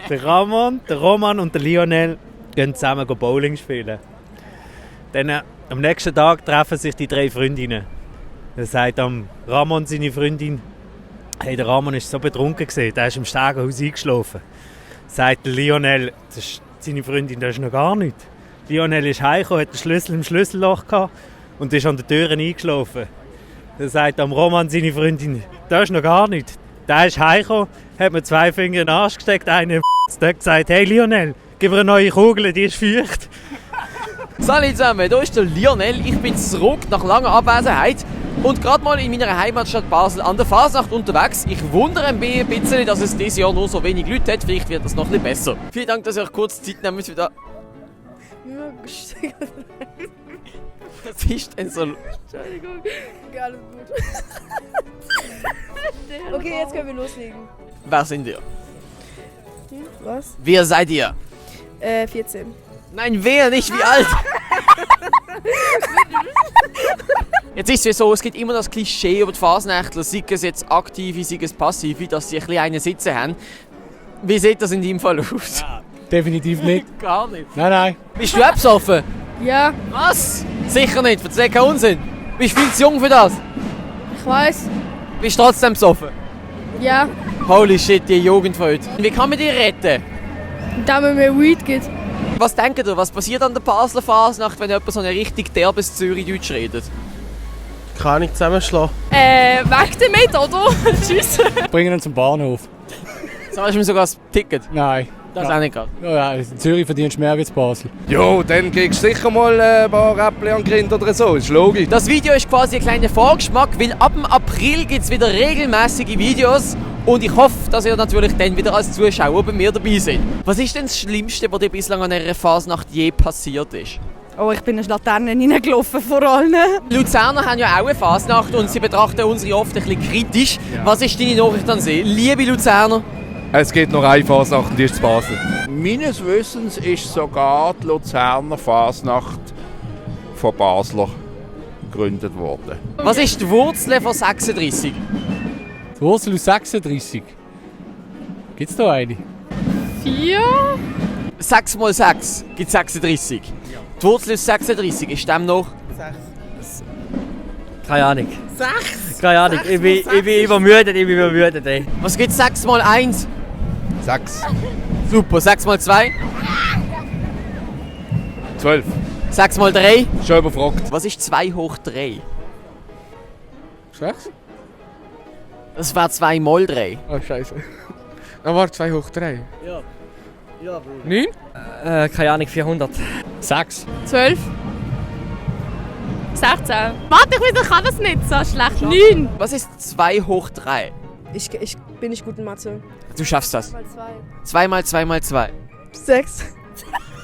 Der Ramon, der Roman und der Lionel gehen zusammen Bowling spielen. Dann, am nächsten Tag treffen sich die 3 Freundinnen. Dann sagt Ramon seine Freundin, hey, der Ramon war so betrunken, der ist im Stegenhaus eingeschlafen. Sagt der Lionel, das ist seine Freundin, das ist noch gar nicht. Lionel ist heimgekommen, hat den Schlüssel im Schlüsselloch gehabt und ist an den Türen eingeschlafen. Dann sagt Roman seine Freundin, das ist noch gar nicht. Der ist heimgekommen, hat mir 2 Finger in den Arsch gesteckt, einen hat gesagt, hey Lionel, gib mir eine neue Kugel, die ist feucht. Salut zusammen, hier ist der Lionel. Ich bin zurück nach langer Abwesenheit und gerade mal in meiner Heimatstadt Basel an der Fasnacht unterwegs. Ich wundere mich ein bisschen, dass es dieses Jahr nur so wenig Leute hat. Vielleicht wird das noch ein bisschen besser. Vielen Dank, dass ihr euch kurz Zeit nehmt wieder. Was ist denn so? Entschuldigung. Alles gut. Okay, jetzt können wir loslegen. Wer sind ihr? Was? Wer seid ihr? 14. Nein, wer, nicht wie alt. Jetzt ist es ja so, es gibt immer das Klischee über die Fasnächtler, sei es jetzt aktive, sei es passive, dass sie ein bisschen einen sitzen haben. Wie sieht das in deinem Fall aus? Ja, definitiv nicht. Gar nicht. Nein. Bist du besoffen? Ja, Was? Sicher nicht, erzähl keinen Unsinn. Bist du viel zu jung für das? ich weiß. Bist du trotzdem besoffen? Ja, Holy shit, die Jugend von heute. Wie kann man die retten? da man mir Weed gibt. Was denkt ihr, was passiert an der Basler Fasnacht, wenn jemand so eine richtig derbes Zürich-Deutsch redet? Kann ich zusammenschlagen. Weg damit, oder? Tschüss. Bringen ihn zum Bahnhof. Zahlst du mir sogar das Ticket? Nein. Das auch nicht gerade. Ja, in Zürich verdienst du mehr als in Basel. Jo, dann kriegst du sicher mal ein paar Äpfel an Grind oder so, ist logisch. Das Video ist quasi ein kleiner Vorgeschmack, weil ab dem April gibt es wieder regelmäßige Videos und ich hoffe, dass ihr natürlich dann wieder als Zuschauer bei mir dabei seid. Was ist denn das Schlimmste, was dir bislang an einer Fasnacht je passiert ist? Oh, ich bin in eine Laterne reingelaufen vor allen. Luzerner haben ja auch eine Fasnacht und sie betrachten unsere oft ein bisschen kritisch. Ja. Was ist deine Nachricht an sie? Liebe Luzerner? Es gibt noch eine Fasnacht und die ist zu Basel. Meines Wissens ist sogar die Luzerner Fasnacht von Basler gegründet worden. Was ist die Wurzel von 36? Die Wurzel aus 36. Gibt es da eine? 4? 6 mal 6 gibt 36. Die Wurzel aus 36 ist dem noch? Keine Ahnung. 6? Keine Ahnung, ich bin übermüdet, ey. Was gibt 6 mal 1? 6. Super, 6 mal 2? 12. 6 mal 3? Schon überfragt. Was ist 2 hoch 3? 6? Das wäre 2 mal 3. Oh, scheiße. Dann war 2 hoch 3. Ja, Bruder. 9? Keine Ahnung, 400. 6. 12? 16. Warte, ich kann das nicht so schlecht. 9. Was ist 2 hoch 3? Ich bin nicht gut in Mathe. Du schaffst das. Mal 2. 2 mal 2 mal 2. 6.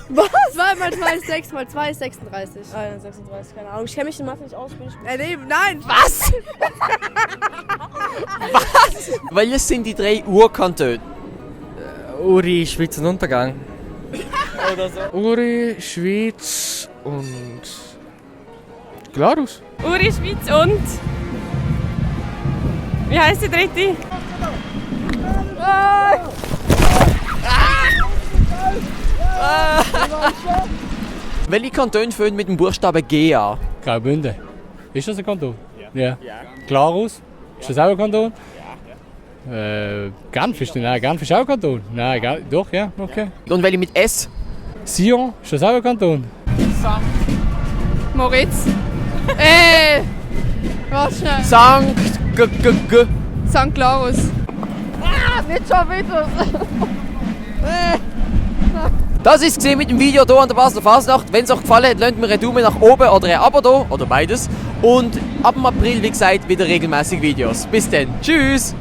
Was? 2 mal 2 ist 6 mal 2 ist 36. 36, keine Ahnung. Ich kenne mich in Mathe nicht aus. Nee, nein. Was? Was? Welches sind die 3 Urkantone? Uri, Schweiz und Untergang. Oder so. Uri, Schweiz und Glarus. Uri, Schweiz und... Wie heisst die dritte? Welche Kantone fangen mit dem Buchstaben G an? Graubünden. Ist das ein Kanton? Ja. Glarus? Ist das auch ein Kanton? Genf ist Genf ist auch ein Kanton. Nein, doch, ja, okay. Und welche mit S? Sion, ist das auch ein Kanton? Moritz. Was schnell? Sankt G. St. Klarus. Nicht schon wieder. Das ist es mit dem Video hier an der Basler Fasnacht. Wenn es euch gefallen hat, lasst mir einen Daumen nach oben oder ein Abo da, oder beides. Und ab dem April, wie gesagt, wieder regelmäßig Videos. Bis dann. Tschüss!